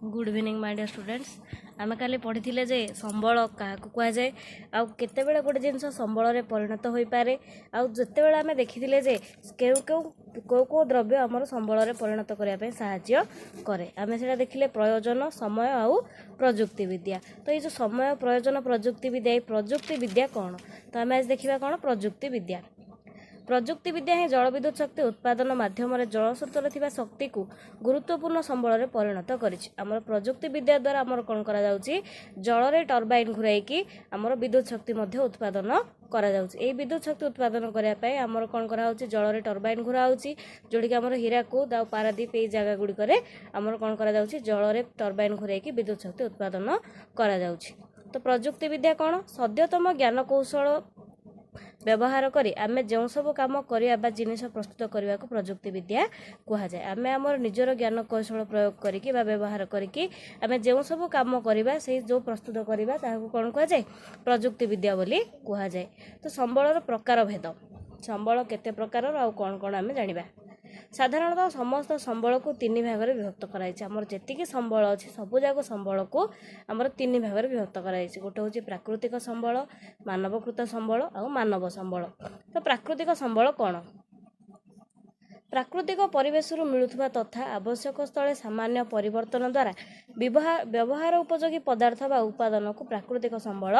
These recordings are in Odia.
Good evening, my dear students. ଆମେ କାଲି ପଢ଼ିଥିଲେ ଯେ ସମ୍ବଳ କାହାକୁ କୁହାଯାଏ ଆଉ କେତେବେଳେ ଗୋଟେ ଜିନିଷ ସମ୍ବଳରେ ପରିଣତ ହୋଇପାରେ, ଆଉ ଯେତେବେଳେ ଆମେ ଦେଖିଥିଲେ ଯେ କେଉଁ କେଉଁ କେଉଁ କେଉଁ ଦ୍ରବ୍ୟ ଆମର ସମ୍ବଳରେ ପରିଣତ କରିବା ପାଇଁ ସାହାଯ୍ୟ କରେ। ଆମେ ସେଇଟା ଦେଖିଲେ ପ୍ରୟୋଜନ, ସମୟ ଆଉ ପ୍ରଯୁକ୍ତିବିଦ୍ୟା। ତ ଏଇ ଯେଉଁ ସମୟ, ପ୍ରୟୋଜନ, ପ୍ରଯୁକ୍ତିବିଦ୍ୟା, ଏଇ ପ୍ରଯୁକ୍ତିବିଦ୍ୟା କ'ଣ? ତ ଆମେ ଆଜି ଦେଖିବା କ'ଣ ପ୍ରଯୁକ୍ତିବିଦ୍ୟା। ପ୍ରଯୁକ୍ତିବିଦ୍ୟା ହିଁ ଜଳବିଦ୍ୟୁତ୍ ଶକ୍ତି ଉତ୍ପାଦନ ମାଧ୍ୟମରେ ଜଳସ୍ରୋତରେ ଥିବା ଶକ୍ତିକୁ ଗୁରୁତ୍ୱପୂର୍ଣ୍ଣ ସମ୍ବଳରେ ପରିଣତ କରିଛି। ଆମର ପ୍ରଯୁକ୍ତିବିଦ୍ୟା ଦ୍ୱାରା ଆମର କ'ଣ କରାଯାଉଛି? ଜଳରେ ଟର୍ବାଇନ୍ ଘୁରାଇକି ଆମର ବିଦ୍ୟୁତ୍ ଶକ୍ତି ମଧ୍ୟ ଉତ୍ପାଦନ କରାଯାଉଛି। ଏଇ ବିଦ୍ୟୁତ୍ ଶକ୍ତି ଉତ୍ପାଦନ କରିବା ପାଇଁ ଆମର କ'ଣ କରାହେଉଛି? ଜଳରେ ଟର୍ବାଇନ୍ ଘୁରାହେଉଛି, ଯେଉଁଠିକି ଆମର ହୀରାକୁଦ ଆଉ ପାରାଦ୍ୱୀପ ଏଇ ଜାଗା ଗୁଡ଼ିକରେ ଆମର କ'ଣ କରାଯାଉଛି? ଜଳରେ ଟର୍ବାଇନ୍ ଘୁରାଇକି ବିଦ୍ୟୁତ୍ ଶକ୍ତି ଉତ୍ପାଦନ କରାଯାଉଛି। ତ ପ୍ରଯୁକ୍ତିବିଦ୍ୟା କ'ଣ? ସଦ୍ୟତମ ଜ୍ଞାନକୌଶଳ ବ୍ୟବହାର କରି ଆମେ ଯେଉଁ ସବୁ କାମ କରିବା ବା ଜିନିଷ ପ୍ରସ୍ତୁତ କରିବାକୁ ପ୍ରଯୁକ୍ତିବିଦ୍ୟା କୁହାଯାଏ। ଆମେ ଆମର ନିଜର ଜ୍ଞାନକୌଶଳ ପ୍ରୟୋଗ କରିକି ବା ବ୍ୟବହାର କରିକି ଆମେ ଯେଉଁ ସବୁ କାମ କରିବା, ସେଇ ଯେଉଁ ପ୍ରସ୍ତୁତ କରିବା, ତାହାକୁ କ'ଣ କୁହାଯାଏ? ପ୍ରଯୁକ୍ତିବିଦ୍ୟା ବୋଲି କୁହାଯାଏ। ତ ସମ୍ବଳର ପ୍ରକାର ଭେଦ, ସମ୍ବଳ କେତେ ପ୍ରକାରର ଆଉ କ'ଣ କ'ଣ ଆମେ ଜାଣିବା। ସାଧାରଣତଃ ସମସ୍ତ ସମ୍ବଳକୁ ତିନି ଭାଗରେ ବିଭକ୍ତ କରାଯାଇଛି। ଆମର ଯେତିକି ସମ୍ବଳ ଅଛି, ସବୁଯାକ ସମ୍ବଳକୁ ଆମର ତିନି ଭାଗରେ ବିଭକ୍ତ କରାଯାଇଛି। ଗୋଟେ ହେଉଛି ପ୍ରାକୃତିକ ସମ୍ବଳ, ମାନବକୃତ ସମ୍ବଳ ଆଉ ମାନବ ସମ୍ବଳ। ତ ପ୍ରାକୃତିକ ସମ୍ବଳ କ'ଣ? ପ୍ରାକୃତିକ ପରିବେଶରୁ ମିଳୁଥିବା ତଥା ଆବଶ୍ୟକ ସ୍ଥଳେ ସାମାନ୍ୟ ପରିବର୍ତ୍ତନ ଦ୍ୱାରା ବ୍ୟବହାର ଉପଯୋଗୀ ପଦାର୍ଥ ବା ଉପାଦାନକୁ ପ୍ରାକୃତିକ ସମ୍ବଳ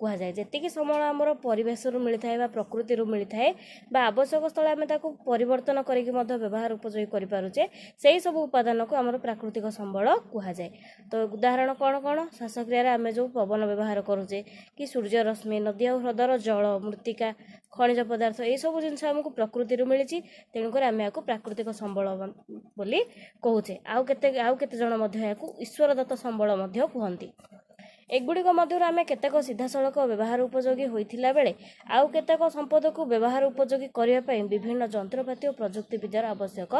କୁହାଯାଏ। ଯେତିକି ସମ୍ବଳ ଆମର ପରିବେଶରୁ ମିଳିଥାଏ ବା ପ୍ରକୃତିରୁ ମିଳିଥାଏ ବା ଆବଶ୍ୟକ ସ୍ଥଳେ ଆମେ ତାକୁ ପରିବର୍ତ୍ତନ କରିକି ମଧ୍ୟ ବ୍ୟବହାର ଉପଯୋଗୀ କରିପାରୁଛେ, ସେହି ସବୁ ଉପାଦାନକୁ ଆମର ପ୍ରାକୃତିକ ସମ୍ବଳ କୁହାଯାଏ। ତ ଉଦାହରଣ କ'ଣ କ'ଣ? ଶ୍ୱାସକ୍ରିୟାରେ ଆମେ ଯେଉଁ ପବନ ବ୍ୟବହାର କରୁଛେ କି ସୂର୍ଯ୍ୟ ରଶ୍ମି, ନଦୀ ଆଉ ହ୍ରଦର ଜଳ, ମୃତ୍ତିକା, ଖଣିଜ ପଦାର୍ଥ, ଏଇସବୁ ଜିନିଷ ଆମକୁ ପ୍ରକୃତିରୁ ମିଳିଛି। ତେଣୁକରି ଆମେ ଏହାକୁ ପ୍ରାକୃତିକ ସମ୍ବଳ ବୋଲି କହୁଛେ। ଆଉ କେତେ ଜଣ ମଧ୍ୟ ଏହାକୁ ଈଶ୍ୱର ଦତ୍ତ ସମ୍ବଳ ମଧ୍ୟ କୁହନ୍ତି। ଏଗୁଡ଼ିକ ମଧ୍ୟରୁ ଆମେ କେତେକ ସିଧାସଳଖ ବ୍ୟବହାର ଉପଯୋଗୀ ହୋଇଥିଲା ବେଳେ ଆଉ କେତେକ ସମ୍ପଦକୁ ବ୍ୟବହାର ଉପଯୋଗୀ କରିବା ପାଇଁ ବିଭିନ୍ନ ଯନ୍ତ୍ରପାତି ଓ ପ୍ରଯୁକ୍ତିବିଦ୍ୟାର ଆବଶ୍ୟକ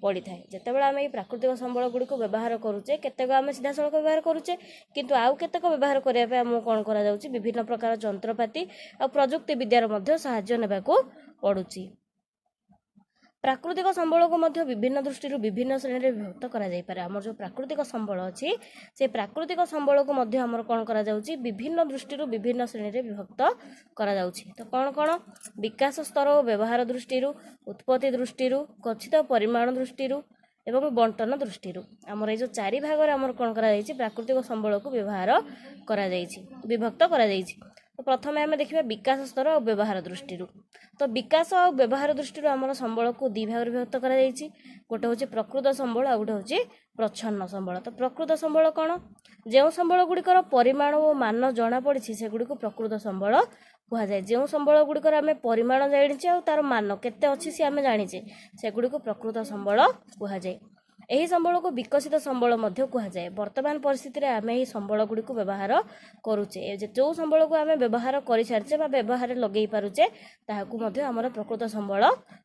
ପଡ଼ିଥାଏ। ଯେତେବେଳେ ଆମେ ଏଇ ପ୍ରାକୃତିକ ସମ୍ବଳ ଗୁଡ଼ିକୁ ବ୍ୟବହାର କରୁଛେ, କେତେକ ଆମେ ସିଧାସଳଖ ବ୍ୟବହାର କରୁଛେ, କିନ୍ତୁ ଆଉ କେତେକ ବ୍ୟବହାର କରିବା ପାଇଁ ଆମକୁ କ'ଣ କରାଯାଉଛି? ବିଭିନ୍ନ ପ୍ରକାର ଯନ୍ତ୍ରପାତି ଆଉ ପ୍ରଯୁକ୍ତିବିଦ୍ୟାର ମଧ୍ୟ ସାହାଯ୍ୟ ନେବାକୁ ପଡ଼ୁଛି। ପ୍ରାକୃତିକ ସମ୍ବଳକୁ ମଧ୍ୟ ବିଭିନ୍ନ ଦୃଷ୍ଟିରୁ ବିଭିନ୍ନ ଶ୍ରେଣୀରେ ବିଭକ୍ତ କରାଯାଇପାରେ। ଆମର ଯେଉଁ ପ୍ରାକୃତିକ ସମ୍ବଳ ଅଛି, ସେ ପ୍ରାକୃତିକ ସମ୍ବଳକୁ ମଧ୍ୟ ଆମର କ'ଣ କରାଯାଉଛି? ବିଭିନ୍ନ ଦୃଷ୍ଟିରୁ ବିଭିନ୍ନ ଶ୍ରେଣୀରେ ବିଭକ୍ତ କରାଯାଉଛି। ତ କ'ଣ କ'ଣ? ବିକାଶ ସ୍ତର ଓ ବ୍ୟବହାର ଦୃଷ୍ଟିରୁ, ଉତ୍ପତ୍ତି ଦୃଷ୍ଟିରୁ, ଗଚ୍ଛିତ ପରିମାଣ ଦୃଷ୍ଟିରୁ ଏବଂ ବଣ୍ଟନ ଦୃଷ୍ଟିରୁ। ଆମର ଏଇ ଯେଉଁ ଚାରି ଭାଗରେ ଆମର କ'ଣ କରାଯାଇଛି? ପ୍ରାକୃତିକ ସମ୍ବଳକୁ ବ୍ୟବହାର କରାଯାଇଛି, ବିଭକ୍ତ କରାଯାଇଛି। ତ ପ୍ରଥମେ ଆମେ ଦେଖିବା ବିକାଶ ସ୍ତର ଆଉ ବ୍ୟବହାର ଦୃଷ୍ଟିରୁ। ତ ବିକାଶ ଆଉ ବ୍ୟବହାର ଦୃଷ୍ଟିରୁ ଆମର ସମ୍ବଳକୁ ଦୁଇ ଭାଗରେ ବିଭକ୍ତ କରାଯାଇଛି। ଗୋଟେ ହେଉଛି ପ୍ରକୃତ ସମ୍ବଳ ଆଉ ଗୋଟେ ହେଉଛି ପ୍ରଚ୍ଛନ୍ନ ସମ୍ବଳ। ତ ପ୍ରକୃତ ସମ୍ବଳ କ'ଣ? ଯେଉଁ ସମ୍ବଳ ଗୁଡ଼ିକର ପରିମାଣ ଓ ମାନ ଜଣାପଡ଼ିଛି, ସେଗୁଡ଼ିକୁ ପ୍ରକୃତ ସମ୍ବଳ କୁହାଯାଏ। ଯେଉଁ ସମ୍ବଳ ଗୁଡ଼ିକର ଆମେ ପରିମାଣ ଜାଣିଛେ ଆଉ ତାର ମାନ କେତେ ଅଛି ସେ ଆମେ ଜାଣିଛେ, ସେଗୁଡ଼ିକୁ ପ୍ରକୃତ ସମ୍ବଳ କୁହାଯାଏ। ଏହି ସମ୍ବଳକୁ ବିକଶିତ ସମ୍ବଳ ମଧ୍ୟ କୁହାଯାଏ। ବର୍ତ୍ତମାନ ପରିସ୍ଥିତିରେ ଆମେ ଏହି ସମ୍ବଳ ଗୁଡ଼ିକୁ ବ୍ୟବହାର କରୁଛେ। ଯେଉଁ ସମ୍ବଳକୁ ଆମେ ବ୍ୟବହାର କରିସାରିଛେ ବା ବ୍ୟବହାରରେ ଲଗେଇ ପାରୁଛେ, ତାହାକୁ ମଧ୍ୟ ଆମର ପ୍ରକୃତ ସମ୍ବଳ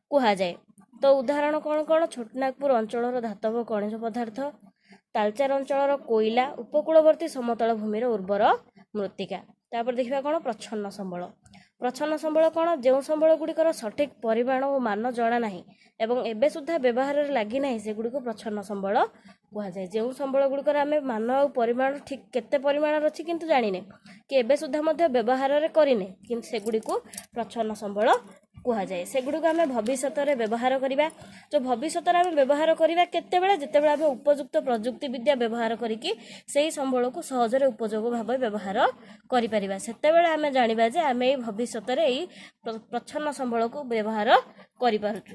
କୁହାଯାଏ। ତ ଉଦାହରଣ କ'ଣ କ'ଣ? ଛୋଟନାଗପୁର ଅଞ୍ଚଳର ଧାତବ ଖଣିଜ ପଦାର୍ଥ, ତାଲଚାର ଅଞ୍ଚଳର କୋଇଲା, ଉପକୂଳବର୍ତ୍ତୀ ସମତଳ ଭୂମିର ଉର୍ବର ମୃତ୍ତିକା। ତାପରେ ଦେଖିବା କ'ଣ? ପ୍ରଚ୍ଛନ୍ନ ସମ୍ବଳ। ପ୍ରଚ୍ଛନ୍ନ ସମ୍ବଳ କ'ଣ? ଯେଉଁ ସମ୍ବଳ ଗୁଡ଼ିକର ସଠିକ୍ ପରିମାଣ ଓ ମାନ ଜଣା ନାହିଁ ଏବଂ ଏବେ ସୁଦ୍ଧା ବ୍ୟବହାରରେ ଲାଗିନାହିଁ, ସେଗୁଡ଼ିକୁ ପ୍ରଚ୍ଛନ୍ନ ସମ୍ବଳ କୁହାଯାଏ। ଯେଉଁ ସମ୍ବଳ ଗୁଡ଼ିକର ଆମେ ମାନ ଆଉ ପରିମାଣ ଠିକ୍ କେତେ ପରିମାଣର ଅଛି କିନ୍ତୁ ଜାଣିନେ କି ଏବେ ସୁଦ୍ଧା ମଧ୍ୟ ବ୍ୟବହାରରେ କରିନେ, କିନ୍ତୁ ସେଗୁଡ଼ିକୁ ପ୍ରଚ୍ଛନ୍ନ ସମ୍ବଳ କୁହାଯାଏ। ସେଗୁଡ଼ିକୁ ଆମେ ଭବିଷ୍ୟତରେ ବ୍ୟବହାର କରିବା। ଯେଉଁ ଭବିଷ୍ୟତରେ ଆମେ ବ୍ୟବହାର କରିବା କେତେବେଳେ? ଯେତେବେଳେ ଆମେ ଉପଯୁକ୍ତ ପ୍ରଯୁକ୍ତିବିଦ୍ୟା ବ୍ୟବହାର କରିକି ସେହି ସମ୍ବଳକୁ ସହଜରେ ଉପଯୋଗ ଭାବେ ବ୍ୟବହାର କରିପାରିବା, ସେତେବେଳେ ଆମେ ଜାଣିବା ଯେ ଆମେ ଏଇ ଭବିଷ୍ୟତରେ ଏଇ ପ୍ରଚ୍ଛନ୍ନ ସମ୍ବଳକୁ ବ୍ୟବହାର କରିପାରୁଛୁ।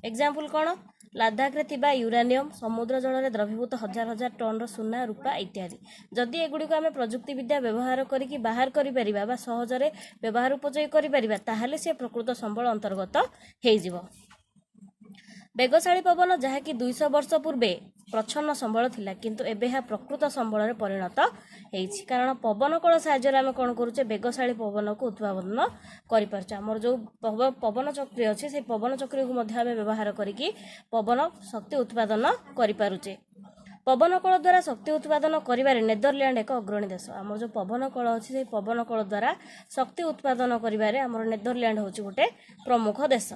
ଏକ୍ଜାମ୍ପଲ୍ କ'ଣ? ଲାଦାଖରେ ଥିବା ୟୁରାନିୟମ୍, ସମୁଦ୍ର ଜଳରେ ଦ୍ରବୀଭୂତ ହଜାର ହଜାର ଟନ୍ର ସୁନା, ରୂପା ଇତ୍ୟାଦି। ଯଦି ଏଗୁଡ଼ିକୁ ଆମେ ପ୍ରଯୁକ୍ତିବିଦ୍ୟା ବ୍ୟବହାର କରିକି ବାହାର କରିପାରିବା ବା ସହଜରେ ବ୍ୟବହାର ଉପଯୋଗୀ କରିପାରିବା, ତାହେଲେ ସେ ପ୍ରକୃତ ସମ୍ବଳ ଅନ୍ତର୍ଗତ ହେଇଯିବ। ବେଗଶାଳୀ ପବନ, ଯାହାକି 200 ବର୍ଷ ପୂର୍ବେ ପ୍ରଚ୍ଛନ୍ନ ସମ୍ବଳ ଥିଲା, କିନ୍ତୁ ଏବେ ଏହା ପ୍ରକୃତ ସମ୍ବଳରେ ପରିଣତ ହେଇଛି। କାରଣ ପବନ କଳ ସାହାଯ୍ୟରେ ଆମେ କ'ଣ କରୁଛେ? ବେଗଶାଳୀ ପବନକୁ ଉଦ୍ଭାବନ କରିପାରୁଛେ। ଆମର ଯେଉଁ ପବନ ଚକ୍ରି ଅଛି, ସେଇ ପବନ ଚକ୍ରିକୁ ମଧ୍ୟ ଆମେ ବ୍ୟବହାର କରିକି ପବନ ଶକ୍ତି ଉତ୍ପାଦନ କରିପାରୁଛେ। ପବନ କଳ ଦ୍ୱାରା ଶକ୍ତି ଉତ୍ପାଦନ କରିବାରେ ନେଦରଲ୍ୟାଣ୍ଡ ଏକ ଅଗ୍ରଣୀ ଦେଶ। ଆମର ଯେଉଁ ପବନ କଳ ଅଛି, ସେଇ ପବନ କଳ ଦ୍ୱାରା ଶକ୍ତି ଉତ୍ପାଦନ କରିବାରେ ଆମର ନେଦରଲ୍ୟାଣ୍ଡ ହେଉଛି ଗୋଟେ ପ୍ରମୁଖ ଦେଶ।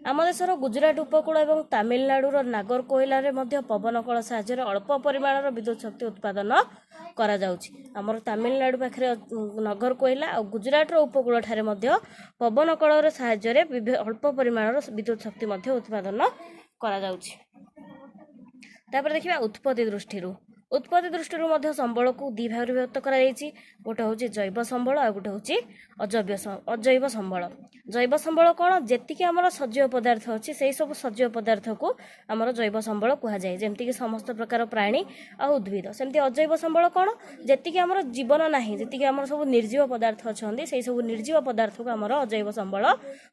ଆମ ଦେଶର ଗୁଜୁରାଟ ଉପକୂଳ ଏବଂ ତାମିଲନାଡୁର ନାଗର କୋଇଲାରେ ମଧ୍ୟ ପବନ କଳ ସାହାଯ୍ୟରେ ଅଳ୍ପ ପରିମାଣର ବିଦ୍ୟୁତ ଶକ୍ତି ଉତ୍ପାଦନ କରାଯାଉଛି। ଆମର ତାମିଲନାଡୁ ପାଖରେ ନଗର କୋଇଲା ଆଉ ଗୁଜୁରାଟର ଉପକୂଳ ଠାରେ ମଧ୍ୟ ପବନ କଳର ସାହାଯ୍ୟରେ ଅଳ୍ପ ପରିମାଣର ବିଦ୍ୟୁତ ଶକ୍ତି ମଧ୍ୟ ଉତ୍ପାଦନ କରାଯାଉଛି। ତାପରେ ଦେଖିବା ଉତ୍ପତ୍ତି ଦୃଷ୍ଟିରୁ। ଉତ୍ପତ୍ତି ଦୃଷ୍ଟିରୁ ମଧ୍ୟ ସମ୍ବଳକୁ ଦୁଇ ଭାଗରେ ବିଭକ୍ତ କରାଯାଇଛି। ଗୋଟେ ହେଉଛି ଜୈବ ସମ୍ବଳ ଆଉ ଗୋଟେ ହେଉଛି ଅଜୈବ ସମ୍ବଳ। ଜୈବ ସମ୍ବଳ କ'ଣ? ଯେତିକି ଆମର ସଜୀବ ପଦାର୍ଥ ଅଛି, ସେଇ ସବୁ ସଜୀବ ପଦାର୍ଥକୁ ଆମର ଜୈବ ସମ୍ବଳ କୁହାଯାଏ, ଯେମିତିକି ସମସ୍ତ ପ୍ରକାର ପ୍ରାଣୀ ଆଉ ଉଦ୍ଭିଦ। ସେମିତି ଅଜୈବ ସମ୍ବଳ କ'ଣ? ଯେତିକି ଆମର ଜୀବନ ନାହିଁ, ଯେତିକି ଆମର ସବୁ ନିର୍ଜୀବ ପଦାର୍ଥ ଅଛନ୍ତି, ସେଇ ସବୁ ନିର୍ଜୀବ ପଦାର୍ଥକୁ ଆମର ଅଜୈବ ସମ୍ବଳ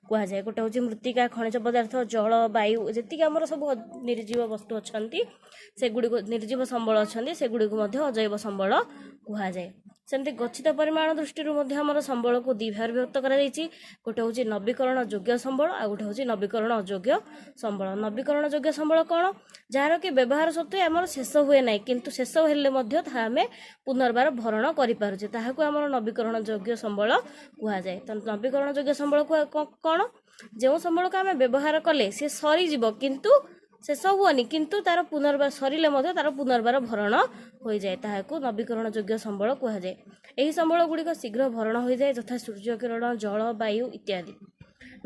କୁହାଯାଏ। ଗୋଟେ ହେଉଛି ମୃତ୍ତିକା, ଖଣିଜ ପଦାର୍ଥ, ଜଳ, ବାୟୁ, ଯେତିକି ଆମର ସବୁ ନିର୍ଜୀବ ବସ୍ତୁ ଅଛନ୍ତି, ସେଗୁଡ଼ିକୁ ନିର୍ଜୀବ ସମ୍ବଳ ଅଛନ୍ତି, ସେଗୁଡ଼ିକୁ ମଧ୍ୟ ଅଜୈବ ସମ୍ବଳ କୁହାଯାଏ। ସେମିତି ଗଚ୍ଛିତ ପରିମାଣ ଦୃଷ୍ଟିରୁ ମଧ୍ୟ ଆମର ସମ୍ବଳକୁ ଦୁଇ ଭାଗରେ ବିଭକ୍ତ କରାଯାଇଛି। ଗୋଟେ ହେଉଛି ନବୀକରଣ ଯୋଗ୍ୟ ସମ୍ବଳ ଆଉ ଗୋଟେ ହେଉଛି ନବୀକରଣ ଅଯୋଗ୍ୟ ସମ୍ବଳ। ନବୀକରଣ ଯୋଗ୍ୟ ସମ୍ବଳ କ'ଣ? ଯାହାର କି ବ୍ୟବହାର ସତ୍ତ୍ୱେ ଆମର ଶେଷ ହୁଏ ନାହିଁ, କିନ୍ତୁ ଶେଷ ହେଲେ ମଧ୍ୟ ତାହା ଆମେ ପୁନର୍ବାର ଭରଣ କରିପାରୁଛେ, ତାହାକୁ ଆମର ନବୀକରଣ ଯୋଗ୍ୟ ସମ୍ବଳ କୁହାଯାଏ। ତ ନବୀକରଣ ଯୋଗ୍ୟ ସମ୍ବଳ କ'ଣ? ଯେଉଁ ସମ୍ବଳକୁ ଆମେ ବ୍ୟବହାର କଲେ ସେ ସରିଯିବ, କିନ୍ତୁ ଶେଷ ହୁଅନି, କିନ୍ତୁ ତାର ପୁନର୍ବାର ସରିଲେ ମଧ୍ୟ ତାର ପୁନର୍ବାର ଭରଣ ହୋଇଯାଏ, ତାହାକୁ ନବୀକରଣ ଯୋଗ୍ୟ ସମ୍ବଳ କୁହାଯାଏ। ଏହି ସମ୍ବଳ ଗୁଡ଼ିକ ଶୀଘ୍ର ଭରଣ ହୋଇଯାଏ, ଯଥା ସୂର୍ଯ୍ୟକିରଣ, ଜଳ, ବାୟୁ ଇତ୍ୟାଦି।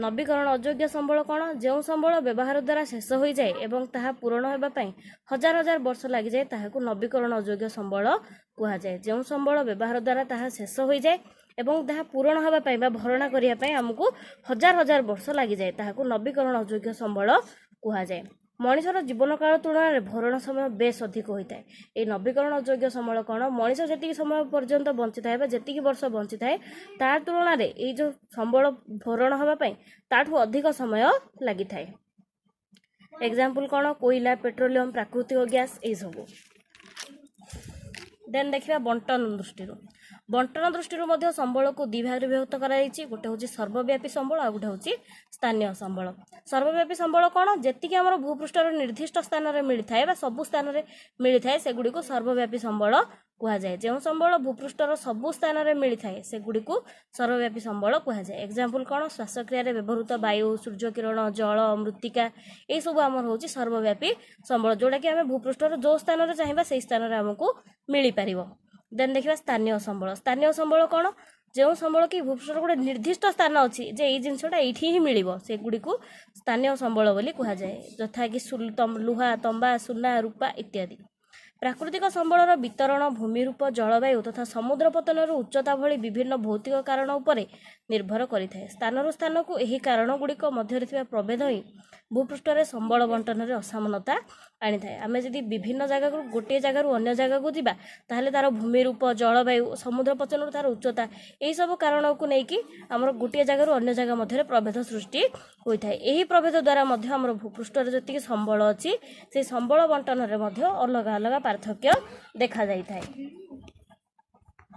ନବୀକରଣ ଅଯୋଗ୍ୟ ସମ୍ବଳ କ'ଣ? ଯେଉଁ ସମ୍ବଳ ବ୍ୟବହାର ଦ୍ୱାରା ଶେଷ ହୋଇଯାଏ ଏବଂ ତାହା ପୂରଣ ହେବା ପାଇଁ ହଜାର ହଜାର ବର୍ଷ ଲାଗିଯାଏ, ତାହାକୁ ନବୀକରଣ ଅଯୋଗ୍ୟ ସମ୍ବଳ କୁହାଯାଏ। ଯେଉଁ ସମ୍ବଳ ବ୍ୟବହାର ଦ୍ୱାରା ତାହା ଶେଷ ହୋଇଯାଏ ଏବଂ ତାହା ପୂରଣ ହେବା ପାଇଁ ବା ଭରଣା କରିବା ପାଇଁ ଆମକୁ ହଜାର ହଜାର ବର୍ଷ ଲାଗିଯାଏ, ତାହାକୁ ନବୀକରଣ ଅଯୋଗ୍ୟ ସମ୍ବଳ କୁହାଯାଏ। ମଣିଷର ଜୀବନକାଳ ତୁଳନାରେ ଭରଣ ସମୟ ବେଶ ଅଧିକ ହୋଇଥାଏ। ଏହି ନବୀକରଣ ଅଯୋଗ୍ୟ ସମ୍ବଳ କ'ଣ? ମଣିଷ ଯେତିକି ସମୟ ପର୍ଯ୍ୟନ୍ତ ବଞ୍ଚିଥାଏ ବା ଯେତିକି ବର୍ଷ ବଞ୍ଚିଥାଏ, ତା ତୁଳନାରେ ଏଇ ଯେଉଁ ସମ୍ବଳ ଭରଣ ହେବା ପାଇଁ ତାଠୁ ଅଧିକ ସମୟ ଲାଗିଥାଏ। ଏକ୍ଜାମ୍ପଲ୍ କ'ଣ? କୋଇଲା, ପେଟ୍ରୋଲିୟମ, ପ୍ରାକୃତିକ ଗ୍ୟାସ୍, ଏଇସବୁ। ଦେନ୍ ଦେଖିବା ବଣ୍ଟନ ଦୃଷ୍ଟିରୁ। ବଣ୍ଟନ ଦୃଷ୍ଟିରୁ ମଧ୍ୟ ସମ୍ବଳକୁ ଦୁଇ ଭାଗରେ ବିଭକ୍ତ କରାଯାଇଛି। ଗୋଟେ ହେଉଛି ସର୍ବବ୍ୟାପୀ ସମ୍ବଳ ଆଉ ଗୋଟେ ହେଉଛି ସ୍ଥାନୀୟ ସମ୍ବଳ। ସର୍ବବ୍ୟାପୀ ସମ୍ବଳ କ'ଣ? ଯେତିକି ଆମର ଭୂପୃଷ୍ଠର ନିର୍ଦ୍ଦିଷ୍ଟ ସ୍ଥାନରେ ମିଳିଥାଏ ବା ସବୁ ସ୍ଥାନରେ ମିଳିଥାଏ, ସେଗୁଡ଼ିକୁ ସର୍ବବ୍ୟାପୀ ସମ୍ବଳ କୁହାଯାଏ। ଯେଉଁ ସମ୍ବଳ ଭୂପୃଷ୍ଠର ସବୁ ସ୍ଥାନରେ ମିଳିଥାଏ, ସେଗୁଡ଼ିକୁ ସର୍ବବ୍ୟାପୀ ସମ୍ବଳ କୁହାଯାଏ। ଏକ୍ଜାମ୍ପଲ୍ କ'ଣ? ଶ୍ୱାସକ୍ରିୟାରେ ବ୍ୟବହୃତ ବାୟୁ, ସୂର୍ଯ୍ୟକିରଣ, ଜଳ, ମୃତ୍ତିକା, ଏଇସବୁ ଆମର ହେଉଛି ସର୍ବବ୍ୟାପୀ ସମ୍ବଳ, ଯେଉଁଟାକି ଆମେ ଭୂପୃଷ୍ଠର ଯେଉଁ ସ୍ଥାନରେ ଚାହିଁବା ସେଇ ସ୍ଥାନରେ ଆମକୁ ମିଳିପାରିବ। ଦେନ୍ ଦେଖିବା ସ୍ଥାନୀୟ ସମ୍ବଳ। ସ୍ଥାନୀୟ ସମ୍ବଳ କ'ଣ? ଯେଉଁ ସମ୍ବଳ କି ଭୂପୃଷ୍ଠର ଗୋଟେ ନିର୍ଦ୍ଦିଷ୍ଟ ସ୍ଥାନ ଅଛି ଯେ ଏଇ ଜିନିଷଟା ଏଇଠି ହିଁ ମିଳିବ, ସେଗୁଡ଼ିକୁ ସ୍ଥାନୀୟ ସମ୍ବଳ ବୋଲି କୁହାଯାଏ, ଯଥା କି ଲୁହା, ତମ୍ବା, ସୁନା, ରୂପା ଇତ୍ୟାଦି। ପ୍ରାକୃତିକ ସମ୍ବଳର ବିତରଣ ଭୂମିରୂପ, ଜଳବାୟୁ ତଥା ସମୁଦ୍ର ପତନର ଉଚ୍ଚତା ଭଳି ବିଭିନ୍ନ ଭୌତିକ କାରଣ ଉପରେ ନିର୍ଭର କରିଥାଏ। ସ୍ଥାନରୁ ସ୍ଥାନକୁ ଏହି କାରଣ ଗୁଡ଼ିକ ମଧ୍ୟରେ ଥିବା ପ୍ରଭେଦ ହିଁ ଭୂପୃଷ୍ଠରେ ସମ୍ବଳ ବଣ୍ଟନରେ ଅସମାନତା ଆଣିଥାଏ। ଆମେ ଯଦି ବିଭିନ୍ନ ଜାଗାକୁ, ଗୋଟିଏ ଜାଗାରୁ ଅନ୍ୟ ଜାଗାକୁ ଯିବା, ତାହେଲେ ତାର ଭୂମି ରୂପ, ଜଳବାୟୁ, ସମୁଦ୍ର ପତନରୁ ତାର ଉଚ୍ଚତା, ଏହିସବୁ କାରଣକୁ ନେଇକି ଆମର ଗୋଟିଏ ଜାଗାରୁ ଅନ୍ୟ ଜାଗା ମଧ୍ୟରେ ପ୍ରଭେଦ ସୃଷ୍ଟି ହୋଇଥାଏ। ଏହି ପ୍ରଭେଦ ଦ୍ୱାରା ମଧ୍ୟ ଆମର ଭୂପୃଷ୍ଠରେ ଯେତିକି ସମ୍ବଳ ଅଛି, ସେ ସମ୍ବଳ ବଣ୍ଟନରେ ମଧ୍ୟ ଅଲଗା ଅଲଗା ପାର୍ଥକ୍ୟ ଦେଖାଯାଇଥାଏ।